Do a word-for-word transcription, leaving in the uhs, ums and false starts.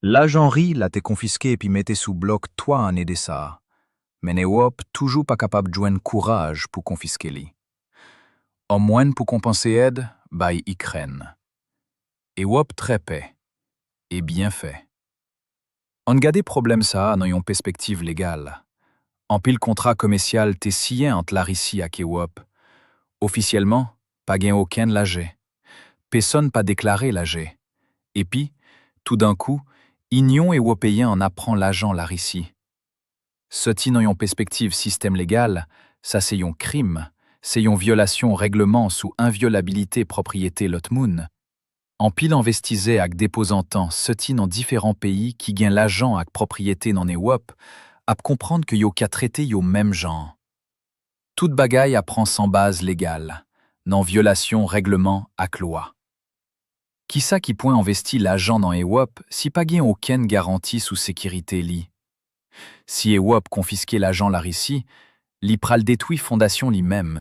Lajan ri la te konfiske epi mete sou blòk twa ane de sa a, men Ewòp toujou pa kapab jwenn kouraj pou konfiske li. Anmwens pou konpanse èd bay Ikrèn. Ewòp trè pè e byen fè. Ann gade pwoblèm sa a nan yon pèspektiv legal. Anpil kontra komèsyal te siyen ant Larisi ak Ewòp. Ofisyèlman, pa gen okenn lajè. Pèsonn pa deklare lajè. Epi, toudankou, Inyon Ewopeyen an ap pran lajan Larisi. Soti nan yon pèspektiv sistèm legal, sa se yon krim, se yon vyolasyon règleman sou envyolabilite pwopriyete lòt moun. Anpil envestizè ak depozantan soti nan diferan peyi ki gen lajan ak pwopriyete nan Ewòp ap konprann ke yo ka trete yo menm jan. Tout bagay ap pran san baz legal, nan vyolasyon règleman ak lwa. Kisa ki pwen envesti lajan nan Ewòp si pa gen okenn garanti sou sekirite li? Si Ewòp konfiske lajan Larisi, li pral detwi fondasyon li menm,